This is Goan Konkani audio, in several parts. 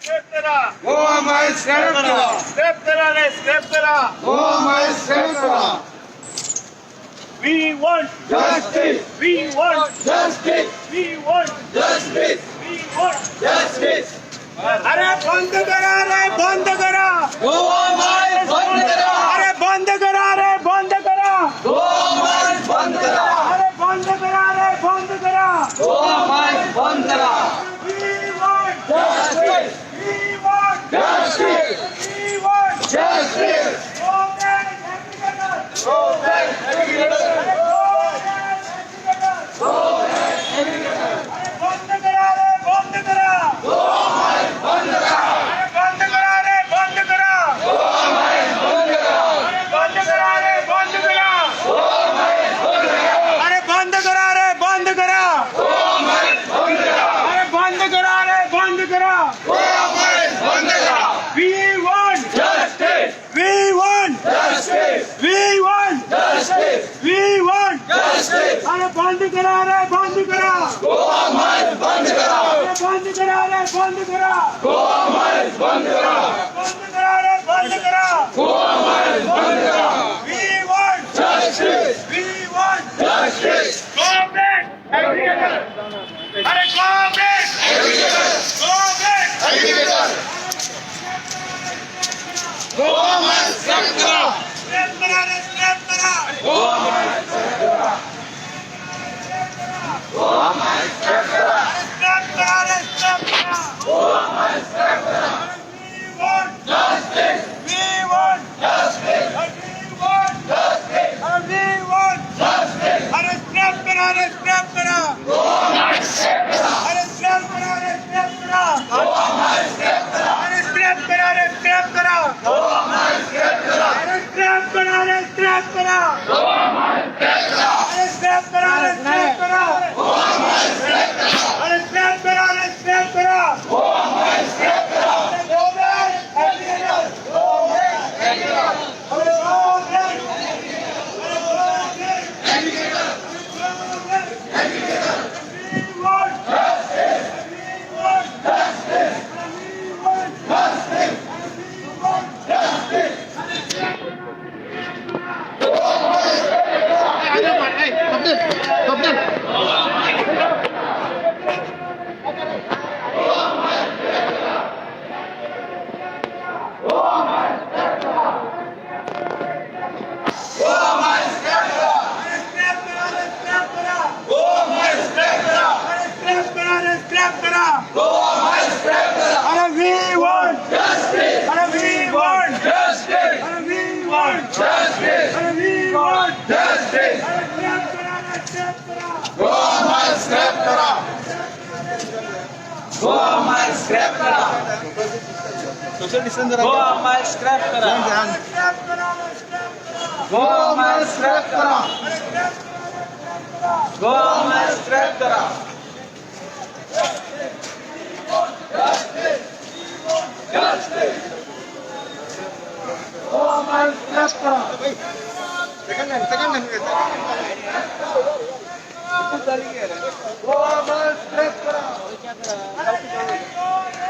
गोवा माइल्स स्क्रॅप करा. स्क्रॅप करा रे, स्क्रॅप करा. गोवा माइल्स स्क्रॅप करा. We want justice. We want justice. We want justice. We want justice. अरे बंद करा रे, बंद करा. गोवा माइल्स बंद करा. अरे बंद करा रे, बंद करा. गोवा माइल्स बंद करा. अरे बंद करा रे, बंद करा. गोवा माइल्स बंद करा. We want justice. We want justice. We want justice. Go back aggregator. Go back aggregator. अरे गो बॅक ॲग्रीगेटर. Go back ॲग्रीगेटर. अरे बंद करा रे, बंद करा. गोवा माइल्स बंद करा. अरे बंद करा रे, बंद करा. गोवा माइल्स बंद करा. अरे बंद करा रे, बंद करा. गोवा माइल्स बंद करा. अरे बंद करा रे, बंद करा. गोवा माइल्स बंद करा. अरे बंद करा रे, बंद करा. गोवा माइल्स बंद करा. We want justice. We want justice. We want justice. We want justice. अरे बंद करा रे, बंद करा. गोवा माइल्स बंद करा. अरे बंद करा रे, बंद करा. गोवा माइल्स बंद करा. बंद करा रे, बंद करा. गोवा माइल्स बंद करा. We want justice. We want justice. Go back aggregator. अरे go back aggregator. Go back aggregator. Goa miles scrap करा. स्क्रॅप करा रे, स्क्रॅप करा. गोवा माइल्स स्क्रॅप करा. गोवा माइल्स स्क्रॅप करा. अरे स्क्रॅप करा रे, स्क्रॅप करा. गोवा माइल्स स्क्रॅप करा. We want justice. We want justice. We want justice. We want justice. अरे स्क्रॅप करा रे, स्क्रॅप करा. गोवा माइल्स स्क्रॅप करा. अरे स्क्रॅप करा रे, स्क्रॅप करा. गोवा माइल्स स्क्रॅप करा. अरे स्क्रॅप करा रे, स्क्रॅप करा. गोवा माइल्स स्क्रॅप करा. अरे स्क्रॅप करा रे, स्क्रॅप करा. गोवा माइल्स स्क्रॅप करा. अरे स्क्रॅप करा रे, स्क्रॅप करा. गोवा माइल्स स्क्रॅप करा. अरे स्क्रॅप करा रे, स्क्रॅप करा. गोवा माइल्स स्क्रॅप करा. अरे go back aggregator. Go back aggregator. अरे गो बॅक. अरे go back. Aggregator. Go back. Aggregator. We want justice. We want justice. We want justice. We want justice. Goa miles scrap करा. गोवा माइल्स स्क्रॅप करा. गोवा माइल्स स्क्रॅप करा. अरे स्क्रॅप करा रे, स्क्रॅप करा. गोवा माइल्स स्क्रॅप करा. अरे स्क्रॅप करा रे, स्क्रॅप करा. गोवा माइल्स स्क्रॅप करा. अरे we want justice. अरे we want justice. अरे we want justice. अरे we want justice. अरे स्क्रॅप करा रे, स्क्रॅप करा. गोवा माइल्स स्क्रॅप करा. गोवा माइल्स स्क्रॅप करा. गोवा माइल्स स्क्रॅप करा. अरे स्क्रॅप करा रे, स्क्रॅप करा. गोवा माइल्स स्क्रॅप करा. अरे स्क्रॅप करा रे, स्क्रॅप करा. गोवा माइल्स स्क्रॅप करा. जस्टिस. गोवा माइल्स स्क्रॅप करा. गोवा माइल्स स्क्रॅप करा. अरे एक दो,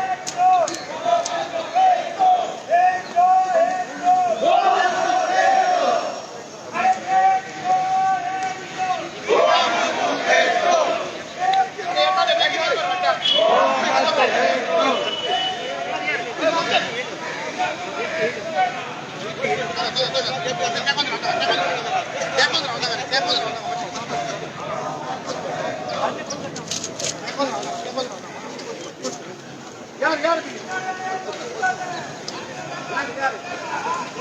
एक दो, एक दो, एक दो. अरे एक दो, एक दो.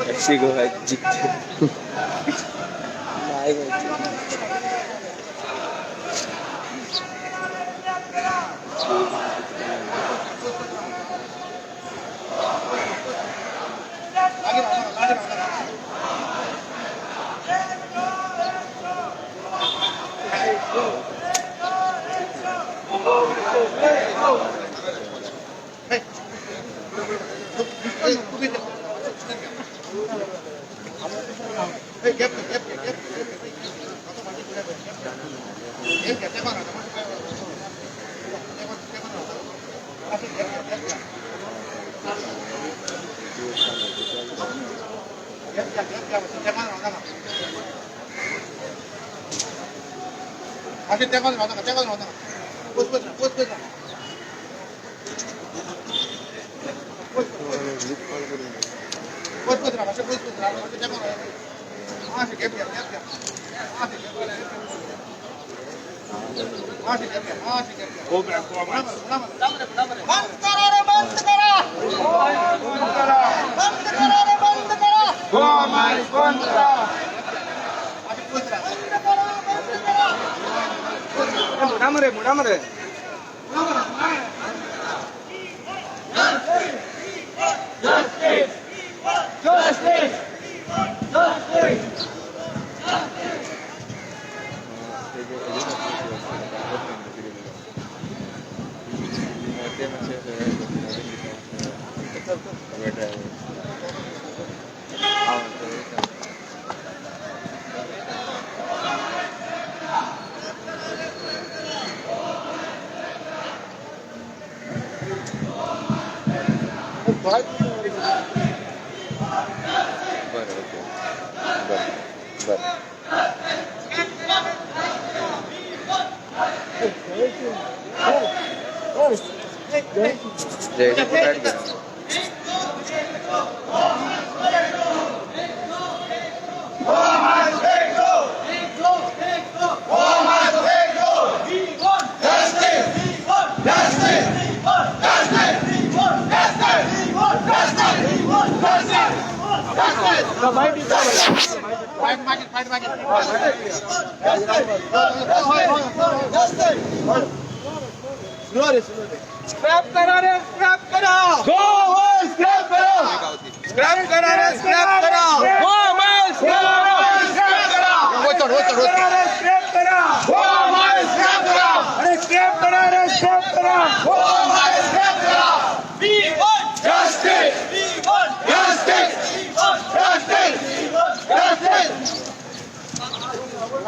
एफसी गोवा जिंकते नाही. स्क्रॅप करा रे, स्क्रॅप करा. गोवा स्क्रॅप करा, स्क्रॅप करा रे, स्क्रॅप करा. गोवा स्क्रॅप करा, स्क्रॅप करा. गोवा स्क्रॅप करा, अरे स्क्रॅप करा रे, स्क्रॅप करा. गोवा स्क्रॅप करा. We want justice, we want justice, we want justice, justice.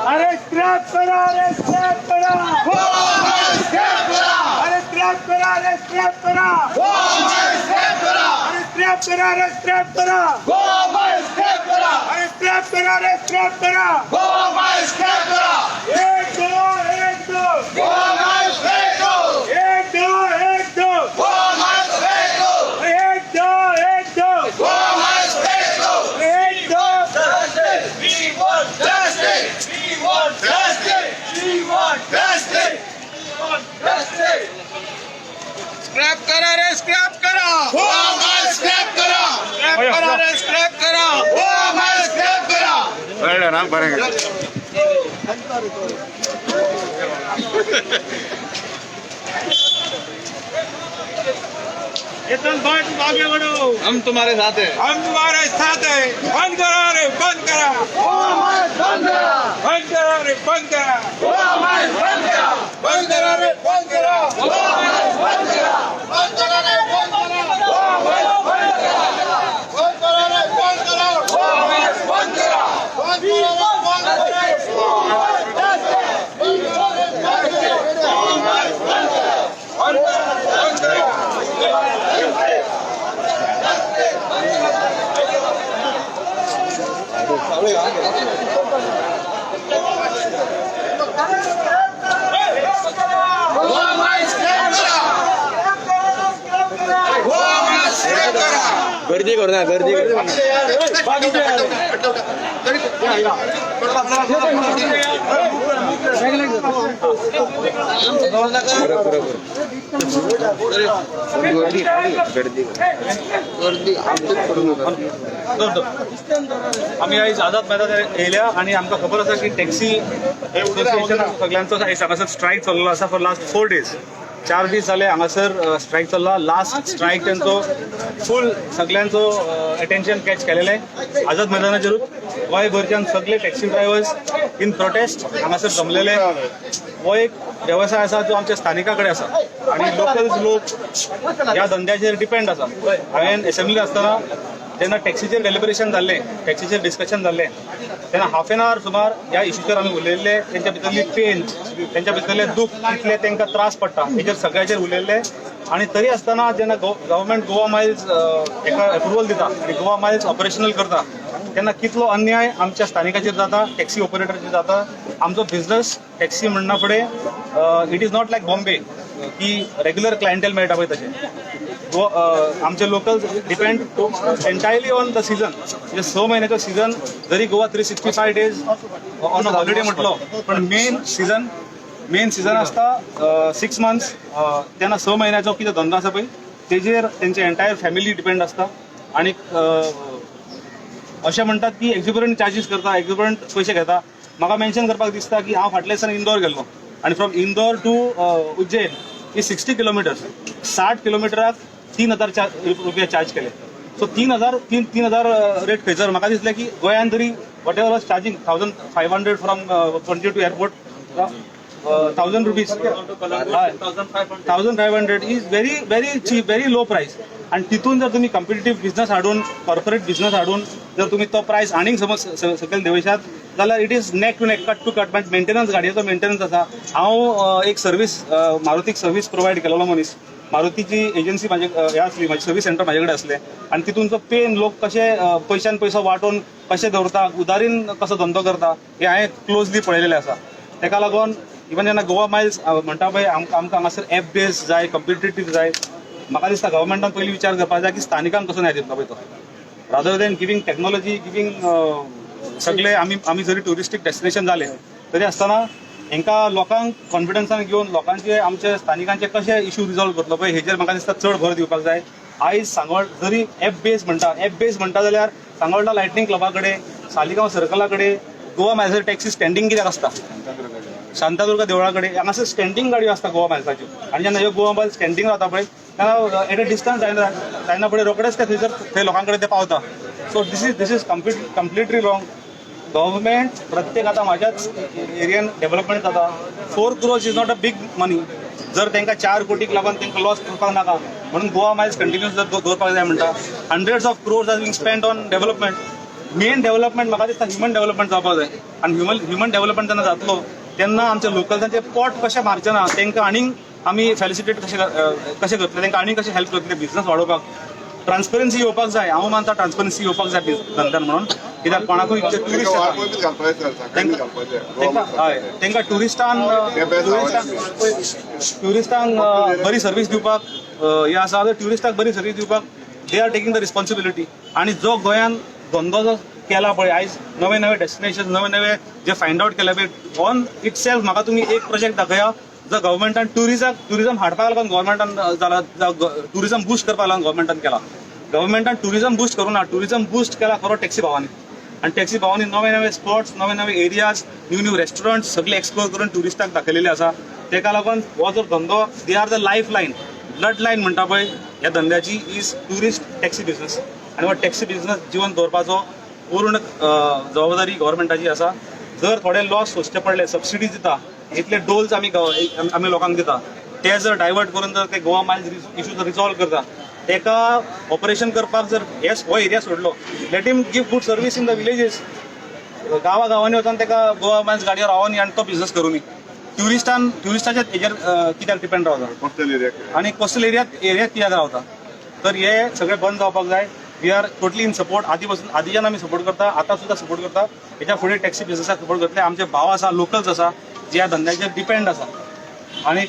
अरे स्क्रॅप करा रे, स्क्रॅप करा. गोवा स्क्रॅप करा, अरे स्क्रॅप करा रे, स्क्रॅप करा. गोवा स्क्रॅप करा, अरे स्क्रॅप करा रे, स्क्रॅप करा. गोवा स्क्रॅप करा, अरे स्क्रॅप करा रे, स्क्रॅप करा. गोवा स्क्रॅप करा. एक दो, एक दो, गोवा स्क्रॅप करो, एक दो, एक दो, गोवा स्क्रॅप करो, एक दो, एक दो, गोवा स्क्रॅप करो. एक दो. Justice! We want justice! We want justice! We want justice! We want justice! Scrap करा रे, स्क्रॅप करा. गोवा स्क्रॅप करा, स्क्रॅप करा रे, स्क्रॅप करा. गोवा स्क्रॅप करा. ना बरं. चेतन भट्ट आगे बढ़ो, हम तुम्हारे साथ हैं. हम तुम्हारे साथ हैं. बंद करा रे, बंद करा. बंद करा, बंद करा रे, बंद करा. गोवा बंद करा, बंद करा रे, बंद करा. गोवा बंद करा, बंद करा रे, बंद करा. गोवा बंद करा, बंद करा रे, बंद करा. गोवा बंद करा, बंद करा रे, बंद करा. We want justice! We want justice! We want justice! बंद करा. गोवा स्क्रॅप करा, गोवा स्क्रॅप करा. गर्दी करू ना, गर्दी करू. आमी आयज आझाद मैदानार येयल्या आनी आमकां खबर आसा की टॅक्सी एसोसिएशन सगळ्यांचो आयज हांगासर स्ट्रायक चल्लेलो आसा फॉर लास्ट 4 डेज. 4 दीस जाले हांगासर स्ट्रायक चल्ला. लास्ट स्ट्रायक तेंचो फूल सगळ्यांचो अटेन्शन कॅच केलेलें. आझाद मैदानाचेरूच गोंयभरच्यान सगळे टॅक्सी ड्रायव्हर्स इन प्रोटेस्ट हांगासर जमलेले. हो एक वेवसाय आसा जो आमच्या स्थानिका कडेन आसा आनी लोकल्स लोक ह्या धंद्याचेर डिपेंड आसा. हांवें एसेंब्ली आसतना जेन्ना टॅक्सीचेर डेलिबरेशन जाल्लें, टॅक्सीचेर डिस्कशन जाल्लें, तेन्ना हाफ एन our सुमार ह्या इश्यूचेर आमी उलयल्ले. तेंच्या भितरली पेन, तेंच्या भितरले दूख, कितले तांकां त्रास पडटा, हेजेर सगळ्याचेर उलयल्ले. आनी तरी आसतना जेन्ना गव्हर्मेंट गोवा मायल्स एका एप्रुवल दिता आनी गोवा मायल्स ऑपरेशनल करता तेन्ना कितलो अन्याय आमच्या स्थानिकाचेर जाता, टॅक्सी ऑपरेटराचेर जाता. आमचो बिझनस टॅक्सी म्हणना फुडें it is not like Bombay की रेग्युलर क्लायंटेल मेळटा पळय तशें. आमचे local depend entirely on the season. म्हणजे 6 म्हयन्याचो सिजन जरी Goa 365 days on a holiday म्हटलो, पण मेन सिजन आसता 6 मंथ्स. तेन्ना 6 म्हयन्याचो कितें धंदो आसा पळय, तेजेर तेंचे एंटायर फॅमिली डिपेंड आसता. आनी अशें म्हणटात की एक्झिबिटंट चार्जीस करता, एक्झिबिटंट पयशे घेता. म्हाका मेन्शन करपाक दिसता की हांव फाटल्या दिसान इंदोर गेल्लो आनी from Indore to Ujjain is 60 kilometers. 60 किलोमिटराक 3000 रुपया चार्ज केले. सो 3000, तीन 3000 रेट खंयसर? म्हाका दिसलें की गोंयान तरी whatever was charging, 1500 from Panaji to airport, ₹1000, 1500 is very very cheap, very low price. आणि तितून जर तुम्ही कॉम्पिटेटिव्ह बिझनस हाडून, कॉर्पोरेट बिझनस हाडून जर तुम्ही तो प्रायस आनीक समज सकयल देंवयशात जाल्यार it is neck to neck, cut to cut. मागीर मेंटेनन्स, गाडयेचो मेंटेनन्स आसा. हांव एक सर्वीस, मारुतीक सर्वीस प्रोवायड केलेलो मनीस. मारुतीची एजन्सी म्हाजे हे आसली, म्हाजी सर्वीस सेंटर म्हाजे कडेन आसलें आनी तितून जो पेन, लोक कशे पयशान पयसो वांटून कशे दवरता, उदारीन कसो धंदो करता, हें हांवें क्लोजली पळयलेलें आसा. तेका लागून इवन जेन्ना गोवा मायल्स म्हणटा पळय, आमकां हांगासर एप बेस जाय, कॉम्पिटेटीव जाय. म्हाका दिसता गव्हर्मेंटान पयलीं विचार करपाक जाय की स्थानिकांक कसो न्याय दितलो पळय तो, rather than giving technology, giving सगळे. आमी जरी ट्युरिस्टीक डेस्टिनेशन जाले तरी आसतना हेंकां लोकांक कॉन्फिडन्सान घेवन लोकांचे, आमचे स्थानिकांचे कशे इशू रिजॉल्व करतलो पळय, हेजेर म्हाका दिसता चड भर दिवपाक जाय. आयज सांगोळ जरी एप बेस म्हणटा, एप बेस म्हणटा जाल्यार सांगोळडा लायटनींग क्लबा कडेन, सालिगांव सर्कला कडेन गोवा मायल्साची टॅक्सी स्टँडींग कित्याक आसता? शांतादुर्गा देवळा कडेन हांगासर स्टँडींग गाडयो आसता गोवा मायल्साच्यो. आनी जेन्ना ह्यो गोवा मायल्स स्टँडींग रावता पळय, तेन्ना एट अ डिस्टन्स जायना जायना फुडें रोखडेच ते थंयसर थंय लोकां कडेन ते पावता. So this is completely wrong. Government प्रत्येक, आतां म्हाज्याच एरियन डेव्हलपमेंट जाता. 4 crores is not a big money. जर तांकां 4 कोटीक लागून तांकां लॉस करपाक नाका म्हणून गोवा मायल्स कंटिन्यूस जर दवरपाक जाय म्हणटा. Hundreds of crores are being spend on development. Main development म्हाका दिसता ह्युमन डेव्हलपमेंट जावपाक जाय. आनी ह्युमन डेव्हलपमेंट जेन्ना जातलो तेन्ना आमच्या लोकल्सांचे पोट कशें मारचें ना, तांकां आनीक आमी फेलिसिटेट कशें करतले, तांकां आनीक कशें हेल्प करतले बिझनस वाडोवपाक, ट्रान्सपरन्सी येवपाक जाय. हांव मानता ट्रान्सपरन्सी येवपाक जाय धंद्यान म्हणून, कित्याक कोणाकूय ट्युरिस्ट तांकां, हय, तांकां ट्युरिस्टांक बरी सर्वीस दिवपाक हें आसा जाल्यार ट्युरिस्टाक बरी सर्वीस दिवपाक they are taking the responsibility. आनी जो गोंयान धंदो जो केला पळय, आयज नवे नवे डेस्टिनेशन, नवे नवे जे फायंड आवट केले पळय, ऑन it self म्हाका तुमी एक प्रोजेक्ट दाखया जो गव्हर्मेंटान ट्युरिझम हाडपाक लागून गव्हर्मेंटान जाला, ट्युरिझम बुस्ट करपाक लागून गव्हर्मेंटान केला. गव्हर्मेंटान ट्युरिझम बुस्ट करूं ना. ट्युरिझम बुस्ट केला खरो टॅक्सी भावांनी. आनी टॅक्सी भावांनी नवे नवे स्पॉट्स, नवे नवे एरियाज, न्यू न्यू रेस्टॉरंट सगळे एक्सप्लोर करून ट्युरिस्टाक दाखयलेले आसा. तेका लागून हो जर धंदो, they are the life line, blood line म्हणटा पळय ह्या धंद्याची, is tourist taxi business. आनी हो टॅक्सी बिझनस जिवन दवरपाचो पूर्ण जबाबदारी गव्हर्मेंटाची आसा. जर थोडे लॉस सोंसचे पडले, सबसिडी दिता, इतले डोल्स आमी लोकांक दिता, ते जर डायवर्ट करून जर ते गोवा मायल्स इशू जर रिजॉल्व करता, तेका ऑपरेशन करपाक जर हे हो एरिया सोडलो, let him give good service in the villages. गांवा गांवांनी वचून तेका गोवा मायल्स गाडयेर रावोनी आनी तो बिझनस करुनी. ट्युरिस्टाच्या हेजेर कित्याक डिपेंड रावता? Coastal area. आनी कोस्टल एरियात कित्याक रावता? तर हे सगळें बंद जावपाक जाय. We are totally in support. आदी पासून, आदीच्यान आमी सपोर्ट करता, आतां सुद्दां सपोर्ट करता, हेच्या फुडें टॅक्सी बिझनसाक सपोर्ट करतले. आमचे भाव आसा, लोकल्स आसा, जे ह्या धंद्याचेर डिपेंड आसा. आनी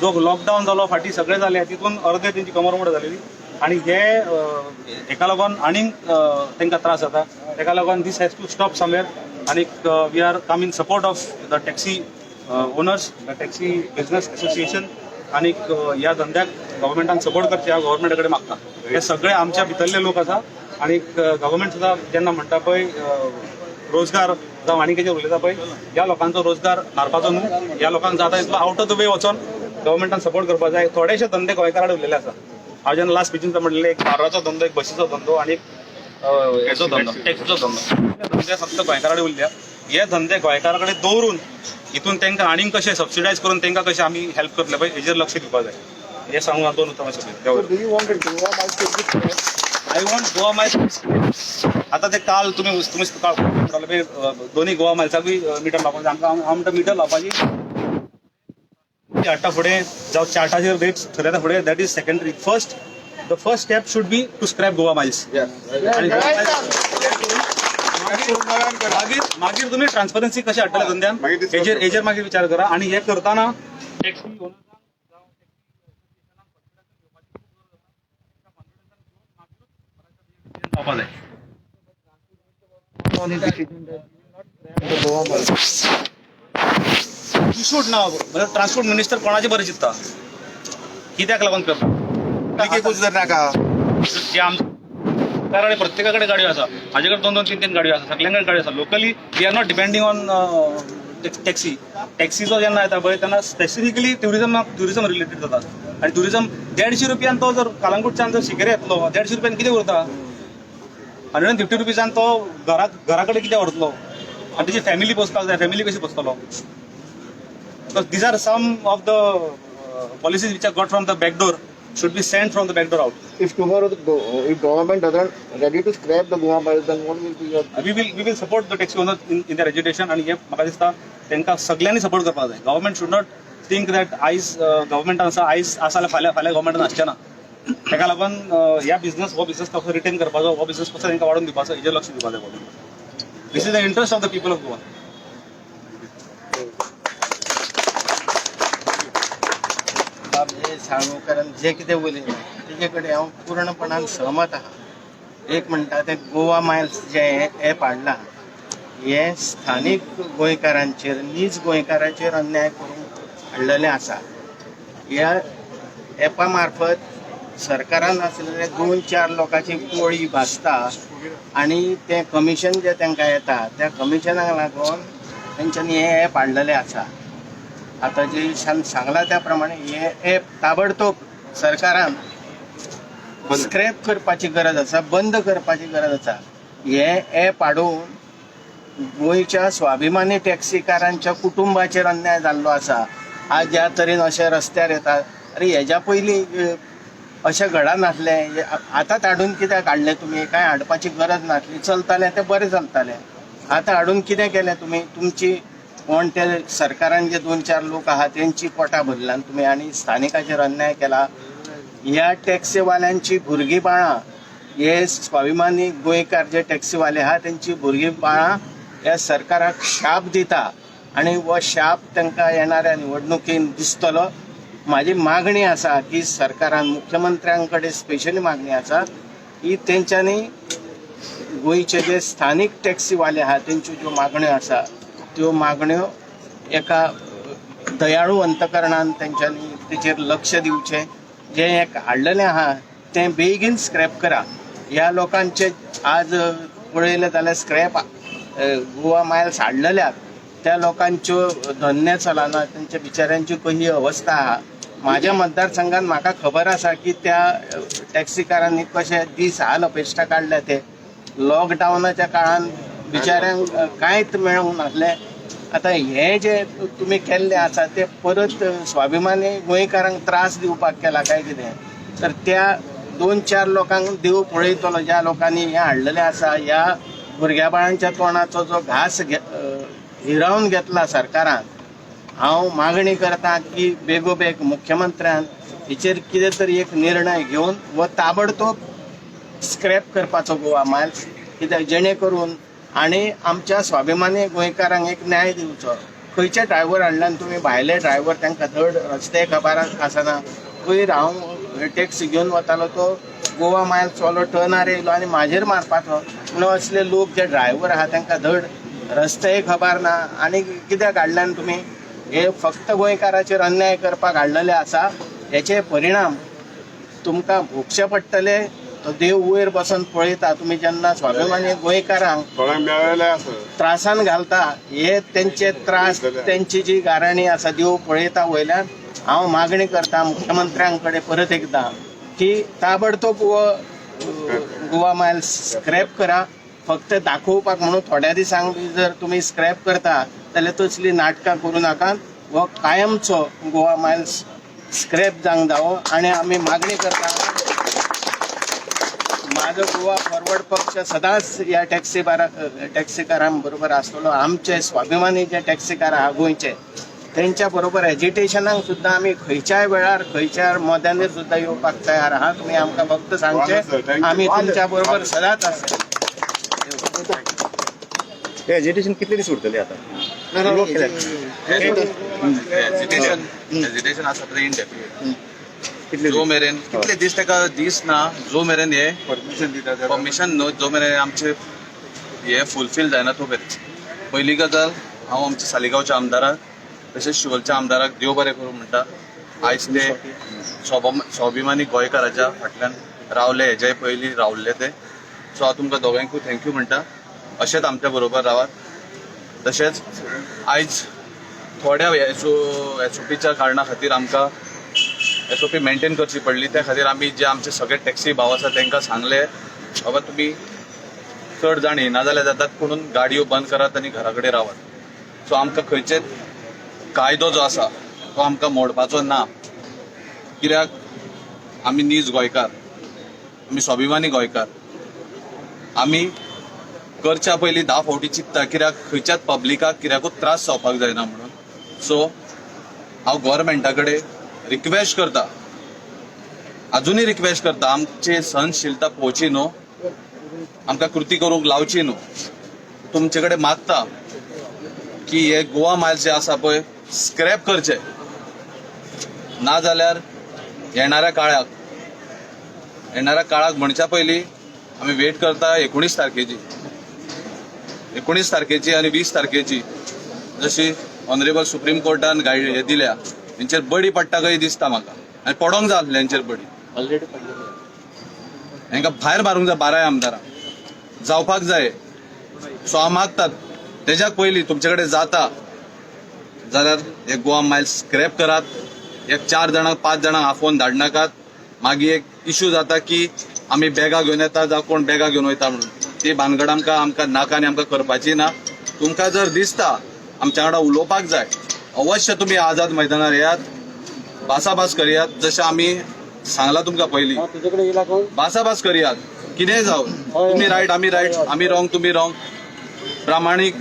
जो लॉकडावन जालो फाटीं, सगळें जालें, तितून अर्दे तेंची कमरमोड जालेली आनी हे हेका लागून आनीक तांकां त्रास जाता. तेका लागून this has to stop somewhere. आनीक we are come in support of the taxi owners, the taxi business association. आनीक ह्या धंद्याक गव्हर्मेंटान सपोर्ट करचे हांव गव्हर्मेंटा कडेन मागता. हे सगळे आमच्या भितरले लोक आसा. आनीक गव्हर्मेंट सुद्दां जेन्ना म्हणटा पळय रोजगार जावं आनी कितें उलयता पळय, ह्या लोकांचो रोजगार मारपाचो न्हू. ह्या लोकांक जाता तितलो आवट ऑफ the way वचोन गव्हर्मेंटान सपोर्ट करपाक जाय. थोडेशे धंदे गोंयकारां उरलेले आसा. हांव जेन्ना लास्ट स्पिचीन म्हणलें, एक बार्राचो धंदो, एक बशीचो धंदो आनी एक हेचो धंदो, टॅक्सीचो धंदो. हे धंदे फक्त गोंयकारा कडेन उरल्या. हे धंदे गोंयकारा कडेन दवरून हितून तांकां आनीक कशें सबसिडायज करून तांकां कशें आमी हेल्प करतले पळय, हेजेर लक्ष दिवपाक जाय. हें सांगून हांव दोन उतरां सोंपयतां. Do you want Goa Miles to be I want Goa Miles. आता ते काल तुम्ही काल म्हणटाले पळय, दोन्ही गोवा मायल्साकूय मिटर लावपाक जाय आमकां. हांव म्हणटा, मिटर लावपाची हाडटा फुडें जावं चार्टाचेर रेट थरयता फुडें, that is secondary. First, the first step should be to scrap Goa Miles. आणि गोवा मायल्स करून नव्यान करा. मागीर मागीर तुमी ट्रान्सपरन्सी कशी हाडटले धंद्यान, मागीर discuss हेजेर करता. हेजेर मागीर विचार करा. आणि हे करताना टॅक्सी जावपा जाय. You should now transport minister कोणाचे बरें चिंत्ता, कित्याक लागून करता? एकूच जर नाका. जे आमच्या कारण प्रत्येका कडेन गाडयो आसा. म्हाजे कडेन दोन दोन तीन तीन गाडयो आसा, सगळ्यां कडेन गाडयो आसा. Locally we are not depending on taxi. टॅक्सीचो जेन्ना येता पळय तेन्ना स्पेसिफिकली ट्युरिजम रिलेटेड जाता. आनी ट्युरिजम 150 रुपयान तो जर कलंगूटच्यान जर शिकेर येतलो, 150 रुपयान कितें उरता? 150 रुपीजान तो घरा कडेन कितें व्हरतलो? आनी तेजी फॅमिली पोसपाक जाय, फॅमिली कशी पोसतलो? Because these are some of the policies which are got from the back door, should be sent from the back door out. If tomorrow if government doesn't ready to scrap the Goa Miles, then what will be your We will support the taxi owners in their agitation. आणि हे म्हाका दिसता तांकां सगळ्यांनी सपोर्ट करपाक जाय. Government should not think that आयज गव्हर्मेंटान आसा, आयज आसा जाल्यार फाल्यां फाल्यां गव्हर्मेंटान आसचें ना. ताका लागून ह्या बिझनस हो बिझनस कसो रिटेन करपाचो, हो बिझनस कसो तांकां वाडोवन दिवपाचो, हेजेर लक्ष दिवपाक जाय government. This is the interest of the people of Goa. बाब हे साळगांवकारान जे कितें उलयलें तेजे कडेन हांव पूर्णपणान सहमत आहा. एक म्हणटा तें गोवा मायल्स जें हें एप हाडलां, हें स्थानीक गोंयकारांचेर, नीज गोंयकारांचेर अन्याय करूंक हाडलेलें आसा. ह्या एपा मार्फत सरकारान आसलेले दोन चार लोकांची पोळी भाजता आनी तें कमिशन जें तांकां येता त्या कमिशनाक लागून तेंच्यांनी हें एप हाडलेलें आसा. आता जे सांगला त्या प्रमाणे हे एप ताबडतोब सरकारान स्क्रॅप करपाची गरज आसा, बंद करपाची गरज आसा. हे एप हाडून गोंयच्या स्वाभिमानी टॅक्सीकारांच्या कुटुंबाचेर अन्याय जाल्लो आसा. आज ज्या तरेन अशे रस्त्यार येतात, अरे हेज्या पयलीं अशें घडनासलें. आतांच हाडून कित्याक हाडलें तुमी? कांय हाडपाची गरज नासली. चलतालें तें बरें चलतालें, आतां हाडून कितें केलें तुमी? तुमची कोण ते सरकारान जे दोन चार लोक आहा तेंची पोटां भरला तुमी आनी स्थानिकाचेर अन्याय केला. ह्या टॅक्सीवाल्यांची भुरगीं बाळां, हे स्वाभिमानी गोंयकार जे टॅक्सीवाले आहा तेंची भुरगीं बाळां ह्या सरकाराक शाप दिता आनी हो शाप तांकां येणाऱ्या निवडणुकीन दिसतलो. म्हाजी मागणी आसा की सरकारान, मुख्यमंत्र्यां कडेन स्पेशली मागणी आसा की तेंच्यांनी गोंयचे जे स्थानीक टॅक्सीवाले आहा तेंच्यो ज्यो मागण्यो आसा त्यो मागण्यो एका दयाळू अंतकरणान तेंच्यांनी तेचेर लक्ष दिवचें. जें एक हाडलेलें आहा तें बेगीन स्क्रॅप करा. ह्या लोकांचे आज पळयलें जाल्यार स्क्रॅप गोवा मायल्स हाडलेल्याक त्या लोकांच्यो धंदे चलना, तेंच्या बिचाऱ्यांची कशी अवस्था आहा. म्हाज्या मतदारसंघात म्हाका खबर आसा की त्या टॅक्सीकारांनी कशे दीस हाल अपेश्टा काडल्या. ते लॉकडावनाच्या काळान बिचाऱ्यांक कांयच मेळूंक नासलें. आतां हें जें तुमी केल्लें आसा तें परत स्वाभिमानी गोंयकारांक त्रास दिवपाक केला काय कितें? तर त्या दोन चार लोकांक देव पळयतलो ज्या लोकांनी हें हाडलेलें आसा. ह्या भुरग्या बाळांच्या तोंडाचो जो घास हिरावन घेतला सरकारान, हांव मागणी करता की बेगोबेग मुख्यमंत्र्यान हेचेर कितें तरी एक निर्णय घेवन हो ताबडतोब स्क्रॅप करपाचो गोवा मायल्स, कित्याक जेणे करून आनी आमच्या स्वाभिमानी गोंयकारांक एक न्याय दिवचो. खंयचे ड्रायव्हर हाडल्यान तुमी? भायले ड्रायव्हर, तांकां धड रस्ते खबर आसना. पयर हांव टॅक्सी घेवन वतालो, तो गोवा मायल्स वालो टर्नार येयलो आनी म्हाजेर मारपाचो. म्हणून असले लोक जे ड्रायव्हर आहा तांकां धड रस्तेय खबर ना आनी कित्याक हाडल्यान तुमी? हे फक्त गोंयकाराचेर अन्याय करपाक हाडलेले आसा. हेचे परिणाम तुमकां भोगचे पडटले. तो देव वयर बसून पळयता. तुमी जेन्ना स्वाभिमानी गोंयकारांक थोड्यांक मेळ्ळेलें आसा. त्रासान घालता, हे तेंचे त्रास, तेंची जी गाराणी आसा, देव पळयता वयल्यान. हांव मागणी करता मुख्यमंत्र्यां कडेन परत एकदां की ताबडतोब हो गोवा मायल्स स्क्रॅप करा. फक्त दाखोवपाक म्हणून थोड्या दिसांक बी जर तुमी स्क्रॅप करता जाल्यार तसली नाटकां करूं नाकात. हो कायमचो गोवा मायल्स स्क्रॅप जावंक जावो. आनी आमी मागणी करता, माझो गोवा फॉरवर्ड पक्ष सदांच ह्या टॅक्सीकारां बरोबर आसतलो. आमचे स्वाभिमानी जे टॅक्सीकार आहा गोंयचे, तेंच्या बरोबर एजिटेशनाक सुद्दां आमी खंयच्याय वेळार, खंयच्याय मोद्यानीर सुद्दां येवपाक तयार आहा. तुमी आमकां फक्त सांगचें, आमी तुमच्या बरोबर सदांच आसतले. एजिटेशन कितले दीस उरतले आता? एजिटेशन एजिटेशन आसा पळय इनडेफिनेट, जो मेरेन कितले दीस ताका दीस ना, जो मेरेन हे परमिशन दिता. परमिशन न्हू, जो मेरेन आमचे हे फुलफील जायना तो मेरेन. पयली गजाल, हांव आमच्या सालिगांवच्या आमदाराक तशेंच शिवोलच्या आमदाराक देव बरें करूं म्हणटा. आयज ते स्वाभिमानी गोंयकाराच्या फाटल्यान रावले, हेज्याय पयलीं रावल्ले ते. सो हांव तुमकां दोगांयकूय thank you म्हणटा. अशेंच आमच्या बरोबर रावात. तशेंच आयज थोड्या एसओपीच्या कारणा खातीर आमकां एसओपी मेंटेन करची पडली. त्या खातीर आमी जे आमचे सगळे टॅक्सी भाव आसा तांकां सांगले, बाबा तुमी चड जाण येना जाल्यार जातात, पुणून गाडयो बंद करात आनी घरा कडेन रावात. सो आमकां खंयचेच कायदो जो आसा तो आमकां मोडपाचो ना, कित्याक आमी नीज गोंयकार, आमी स्वाभिमानी गोंयकार. आमी करच्या पयलीं 10 फावटी चिंतता, कित्याक खंयच्याच पब्लिकाक कित्याकूच त्रास जावपाक जायना म्हणून. सो हांव गोवोरमेंटा कडेन रिक्वेस्ट करता, अजुनूय रिक्वेस्ट करता, आमची सहनशीलता पळोवची न्हू, आमकां कृती करूंक लावची न्हू. तुमचे कडेन मागता की हे गोवा मायल्स जे आसा पळय स्क्रॅप करचे, ना जाल्यार येणाऱ्या काळाक म्हणच्या पयलीं आमी वेट करता 19 तारखेची, 19 तारखेची आनी 20 तारखेची. जशी ऑनरेबल सुप्रीम कोर्टान गायड हे दिल्या, हेंचेर बडी पडटा काय दिसता म्हाका आनी पडोंक जाय आसलें हेंचेर बडी. ऑलरेडी पडलेली. हेंकां भायर मारूंक जाय, बाराय आमदारांक जावपाक जाय. सो हांव मागतात, तेज्याक पयलीं तुमचे कडेन जाता जाल्यार हे गोवा मायल्स स्क्रॅप करात. एक चार जाणांक, पांच जाणांक आफोवन धाडनाकात. मागीर एक इशू जाता की आमी बॅगां घेवन येता जावं कोण बॅगां घेवन वयता म्हणून. ती भानगड आमकां नाका आनी आमकां करपाची ना. तुमकां जर दिसता आमच्या वांगडा उलोवपाक जाय, अवश्य तुमी आझाद मैदानार येयात, भासाभास करयात. जशें आमी सांगलां तुमकां पयलीं, तुझ्याकडे येयला कोण? भासाभास करयात. कितेंय जावं, तुमी रायट, आमी रायट, आमी रॉंग, तुमी रॉंग, प्रामाणीक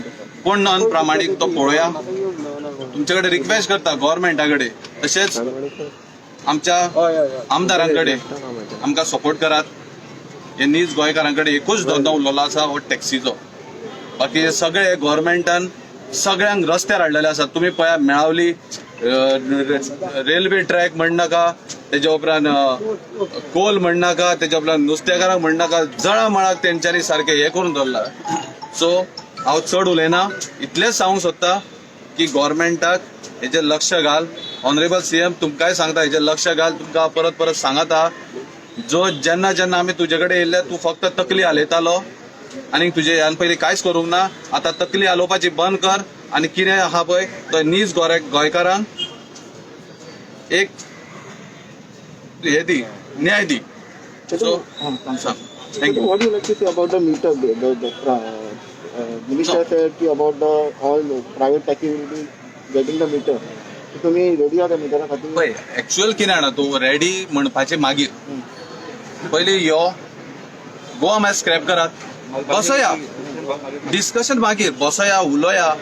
कोण नॉन प्रामाणीक तो पळोवया. तुमचे कडेन रिक्वेस्ट करता, गव्हर्मेंटा कडेन तशेंच आमच्या आमदारां कडेन, आमकां सपोर्ट करात. हे नीज गोंयकारां कडेन एकूच धंदो उरलेलो आसा, हो टॅक्सीचो. बाकी हे सगळे गव्हर्मेंटान सगळ्यांक रस्त्यार हाडलेले आसात. तुमी पळया, मेळावली रेल्वे ट्रॅक म्हणनाका, तेच्या उपरांत कोल म्हणनाका, तेच्या उपरांत नुस्तेकारांक म्हणनाका, जळामळाक तेंच्यांनी सारकें हें करून दवरला. सो हांव चड उलयना. इतलेंच सांगूंक सोदता की गव्हर्मेंटाक हेजेर लक्ष घाल. ऑनरेबल सीएम, तुमकांय सांगता, हेजेर लक्ष घाल. तुमकां परत परत सांगता, जो जेन्ना जेन्ना आमी तुजे कडेन येयल्ले, तूं फक्त तकली हालयतालो आनी तुजे ह्यान पयलीं कांयच करूंक ना. आतां तकली हालोवपाची बंद कर आनी कितें आहा पळय तो नीज गोंयकारांक एक हे दी, न्याय दी. सो सांग. Thank you. What do you like to say about the meter? The minister said ki about the all private taxi will be getting the meter. So तुम्ही रेडी आहा त्या मिटरा खातीर? पळय, एक्चुअल कितें जाणा तूं, रेडी म्हणपाचें मागीर. पयलीं यो गोवा मायल्स स्क्रॅप करात, बसया, डिस्कशन मागीर. बसया, उलोया,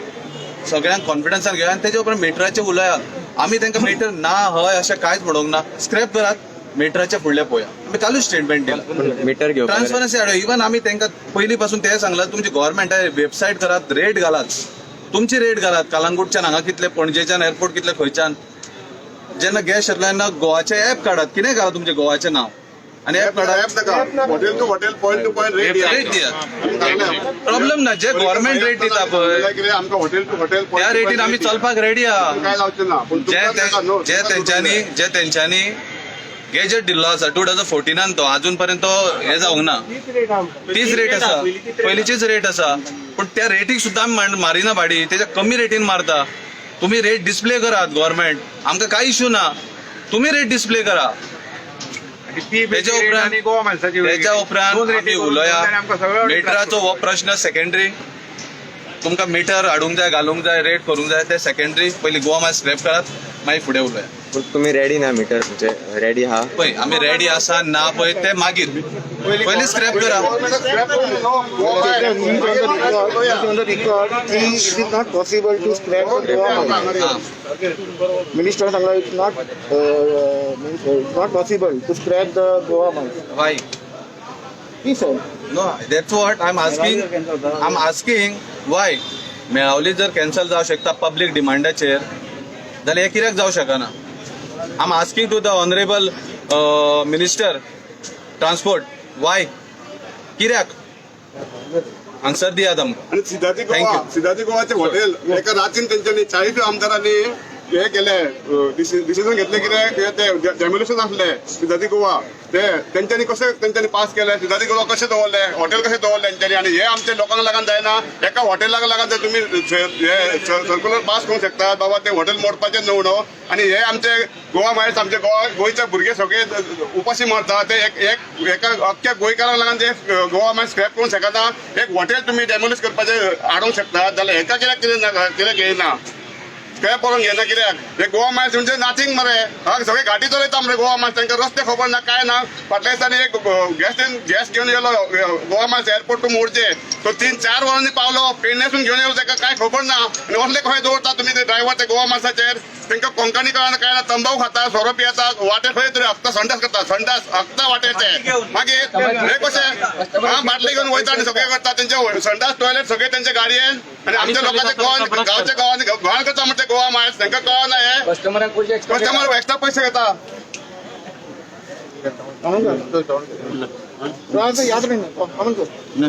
सगळ्यांक कॉन्फिडन्सान घेया आनी तेजे उपरांत मिटराचेर उलोया. आमी तांकां मिटर ना हय अशें कांयच म्हणूंक ना. स्क्रॅप करात, मिटराच्या फुडलें पळोवया. आमी कालूच स्टेटमेंट दिला. मिटर घेवपाक ट्रान्सपरन्सी हाडूया. इवन आमी तांकां पयलीं पासून तें सांगलां, तुमची गव्हर्मेंटा वेबसायट करात, रेट घालात, तुमची रेट घालात. कलंगूटच्यान हांगा कितले, पणजेच्यान एअरपोर्ट कितले, खंयच्यान जेन्ना गॅस येतलो तेन्ना गोवाचें ऍप काडात, कितें घाला तुमचें गोवाचें नांव आनी ऍप काडात. ऍप नाका, hotel to hotel, point to point rate. Rate दियात, प्रॉब्लेम ना. जे गव्हर्मेंट रेट दिता पळय, कितें आमकां हॉटेल टू हॉटेल त्या रेटीन आमी चलपाक रेडी आहा. काय जावचें ना, पूण जे जे तेंच्यांनी गॅजेट दिल्लो आसा 2014नान, तो अजून पर्यंत तो हे जावंक ना. तीच रेट आसा, पयलींचीच रेट आसा. पूण त्या रेटीक सुद्दां आमी मारिना भाडी, तेच्या कमी रेटीन मारता. तुमी रेट डिस्प्ले करात गव्हर्मेंट, आमकां कांय इशू ना. तुमी रेट डिस्प्ले करा. तेच्या उपरांत आमी उलोया. मिटराचो हो प्रश्न सेकंडरी. तुमकां मिटर हाडूंक जाय, घालूंक जाय, रेट करूंक जाय, ते सेकंडरी. पयलीं गोवा मायल्स स्क्रॅप करात, मागीर फुडें उलोया. पूण तुमी रेडी ना मिटर, म्हणजे रेडी आहा? पळय, आमी रेडी आसा ना पळय ते मागीर, पयलीं स्क्रॅप करा. On the record की it is not possible to scrap the Goa Miles. हा. Minister सांगला it's not means it's not possible to scrap the Goa Miles. Why? He said. No, that's what I am asking. I am asking why Melauli जर कॅन्सल जावं शकता पब्लीक डिमांडाचेर जाल्यार हें कित्याक जावं शकना? I am asking to the honourable minister transport, why, कित्याक? आन्सर दियात आमकां. आणि सिद्धार्थी Thank Goa you. Siddharthi गोवाचे हॉटेल एका रातीन तेंच्यांनी 40 आमदारांनी हे केले, डिसिजन घेतले. कितें ते डेमोलिशन आसले सिद्धार्थी गोवा, ते तेंच्यांनी कशें तेंच्यांनी पास केले? सिद्धार्थी गोवा कशें दवरले, हॉटेल कशें दवरले तेंच्यांनी? आनी हे आमच्या लोकांक लागून जायना. एका हॉटेलाक लागून जर तुमी हे सर्क्युलर पास करूंक शकतात बाबा, ते हॉटेल मोडपाचें न्हू म्हणून. आनी हे आमचे गोवा मायल्स, आमचे गोवा गोंयचे भुरगे सगळे उपाशी मरता. ते एक एक एका अख्ख्या गोंयकारांक लागून ते गोवा मायल्स स्क्रॅप करूंक शकना. एक हॉटेल तुमी डेमोलिश करपाचें हाडूंक शकतात जाल्यार हेका कित्याक कितें ना, कित्याक घेयना, स्क्रॅप करून घेयना कित्याक? हे गोवा मायल्स म्हणजे नथींग मरे. हा, सगळे गाडी चलयता मरे गोवा मायल्स, तांकां रस्ते खबर ना, काय ना. फाटल्या दिसांनी एक गॅस गॅस घेवन गेलो गोवा मायल्स एअरपोर्ट टू मोडचे, तो 3-4 वरांनी पावलो. पेडण्यासून घेवन येलो, ताका काय खबर ना. आनी असले खंय दवरता तुमी ते ड्रायव्हर ते गोवा मायल्साचेर? तांकां कोंकणी कळना काय ना. तंबाखू खाता, सोरो पियेता, वाटेर खंय तरी हकता, संडास करता, संडास हकता वाटेर ते. मागीर हे कशें? हा, बाटली घेवन वयता आनी सगळें करता. तेंचे संडास टॉयलेट सगळे तेंच्या गाडयेन. आनी आमच्या लोकांचे गोवा गांवच्या गांवांनी घाण करता म्हणते गोवा मायल्स. तांकां कळना हे. कस्टमरांक पयशे एक्स्ट्रा. कस्टमर एक्स्ट्रा पैसे घेता. याद राहील ना.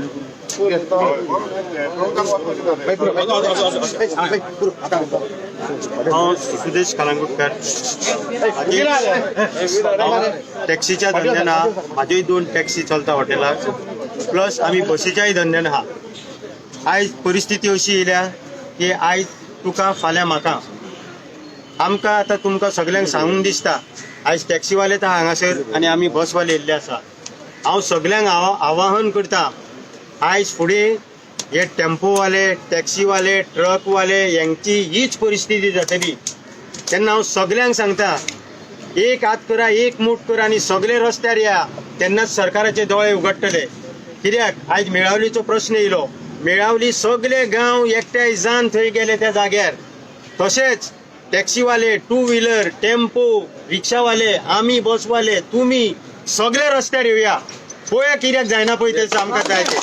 हांव सुदेश कलांगुटकर. टॅक्सीच्या धंद्यान आहा. म्हाज्योय 2 टॅक्सी चलता हॉटेलाक, प्लस आमी बसीच्याय धंद्यान आहा. आयज परिस्थिती अशी येयल्या की आयज तुका फाल्यां म्हाका. आमकां आतां तुमकां सगल्यांक सांगूंक दिसता, आयज टॅक्सीवाले तर हांगासर आनी आमी बसवाले येयल्ले आसा. हांव सगल्यांक आवाहन करता, आयज फुडें हे टेम्पोवाले, टॅक्सीवाले, ट्रकवाले यांची हीच परिस्थिती जातली. तेन्ना हांव सगल्यांक सांगता, एक हात करा, एक मूठ करा आनी सगळे रस्त्यार या, तेन्नाच सरकाराचे दोळे उगडटले. कित्याक आयज मेळावलीचो प्रश्न येयलो. मेळावली सगळे गांव एकठांय जावन थंय गेले त्या जाग्यार. तशेंच टॅक्सीवाले, टू व्हिलर, टेम्पो, रिक्षावाले, आमी बसवाले, तुमी सगळे रस्त्यार येवया. पळोवया कित्याक जायना पळय तें आमकां जाय तें.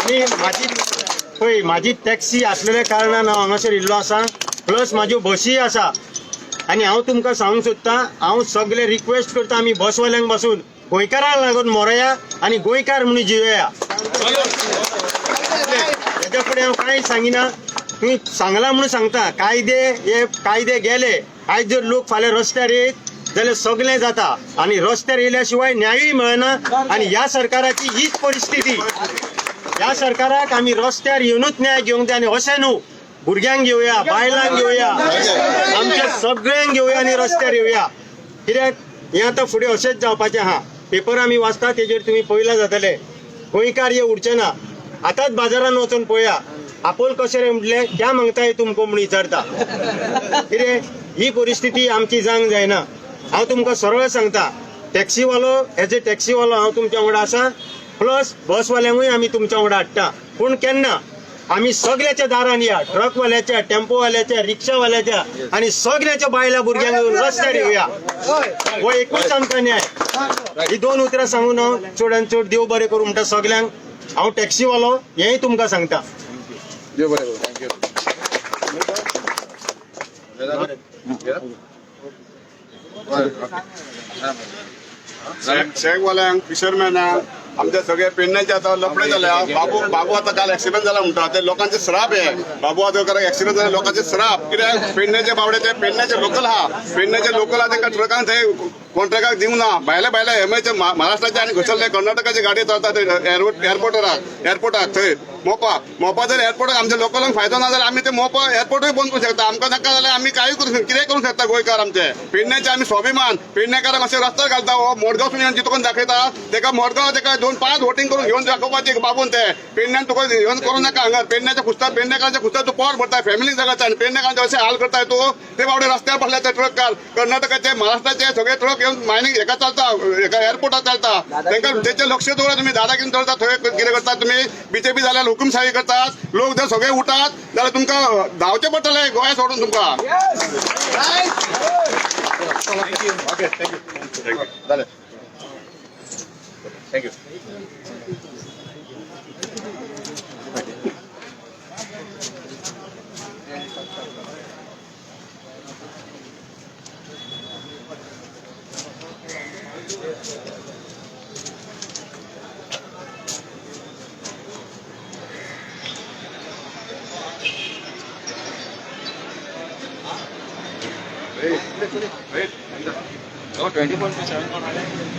आनी म्हाजी पळय म्हाजी टॅक्सी आसलेल्या कारणान हांव हांगासर येयल्लो आसा, प्लस म्हाज्यो बशीय आसा. आनी हांव तुमकां सांगूंक सोदतां, हांव सगळे रिक्वेस्ट करता, आमी बसवाल्यांक बसून गोंयकारांक लागून मरोया आनी गोंयकार म्हणून जियोया. हेच्या फुडें हांव कांय सांगिना. तुमी सांगलां म्हणून सांगता, कायदे हे कायदे गेले. आयज जर लोक फाल्यां रस्त्यार येयत जाल्यार सगळें जाता. आनी रस्त्यार येयल्या शिवाय न्यायूय मेळना. आनी ह्या सरकाराची हीच परिस्थिती. ह्या सरकाराक आमी रस्त्यार येवनूच न्याय घेवंक जाय. आनी अशें न्हू, भुरग्यांक घेवया, बायलांक घेवया, आमच्या सगळ्यांक घेवया आनी रस्त्यार येवया. कित्याक हें आतां फुडें अशेंच जावपाचें आहा. पेपर आमी वाचता तेजेर तुमी पळयलां जातलें, गोंयकार हे उरचे ना. आतांच बाजारान वचून पळया, आपोल कशें रे म्हटलें, क्या मागता तुमको म्हूण विचारता. कितें ही परिस्थिती आमची जावंक जायना. हांव तुमकां सरळ सांगता, टॅक्सीवालो एज ए टॅक्सीवालो हांव तुमच्या वांगडा आसा, प्लस बसवाल्यांकूय आमी तुमच्या वांगडा हाडटा. पूण केन्ना आमी सगळ्याच्या दारान या, ट्रकवाल्याच्या, टेम्पोवाल्याच्या, रिक्षावाल्याच्या आनी सगळ्याच्या बायलां भुरग्यांक घेवन रस्त्यार येवया. हो एकूच आमकां न्याय. ही 2 उतरां सांगून हांव चड आनी चड देव बरें करूं म्हणटा सगल्यांक. हांव टॅक्सीवालो हेंय तुमकां सांगता. देव बरें करूं. Thank you. शेकवाल्यांक, फिशरमॅनांक, आमच्या सगळे पेडण्याचे आतां लफडे जाल्या. बाबू बाबू आतां काल एक्सिडंट जाला म्हणटा, ते लोकांचे श्राप हे. बाबू आदोलकराक एक्सिडंट जाले, लोकांचे श्राप. कित्याक पेडण्याचे बावडे ते पेडण्याचे लोकल आहा, पेडण्याचे लोकल आहा, तांकां ट्रकान थंय कॉन्ट्रॅक्टाक दिवंक ना. भायले भायले एमएचे महाराष्ट्राचे आनी घुसल्ले कर्नाटकाचे गाडी चलता थंय एअरपोर्टाक थंय मोपा मोपा जर एअरपोर्टाक आमच्या लोकलांक फायदो ना जाल्यार आमी ते मोपा एअरपोर्टूय बंद करूंक शकता. आमकां नाका जाल्यार आमी कांय करूं शकता, कितेंय करूंक शकता. गोंयकार आमचे पेडण्याचे आमी स्वाभिमान पेडणेकारांक अशें रस्त्यार घालता. हो मडगांवसून येवन तुका दाखयता, तेका मडगांव तेका 2-5 वोटींग करून घेवन दाखोवपाची बाबून. ते पेडण्यान तुका घेवन करूं नाका. हांगा पेडण्याच्या खुस्ता, पेडणेकारांच्या खुस्ता तूं पोट भरता, फॅमिली जगाता आनी पेडणेकारांचे अशें हाल करताय तूं. ते बावडे रस्त्यार बसले ते ट्रक कर्नाटकाचे, महाराष्ट्राचे सगळे ट्रक येवन मायनींग हेका चलता, हेका एअरपोर्टार चलता. तांकां तेचेर लक्ष दवरा तुमी. दादागिरी चलता थंय कितें करता तुमी? बीजेपी जाल्यार हुकुमशाही करतात. लोक जर सगळे उठात जाल्यार तुमकां धांवचें पडटलें गोंय सोडून तुमकां. Okay, thank you. जालें. Thank you. Wait, wait. 24/7 कोण आले?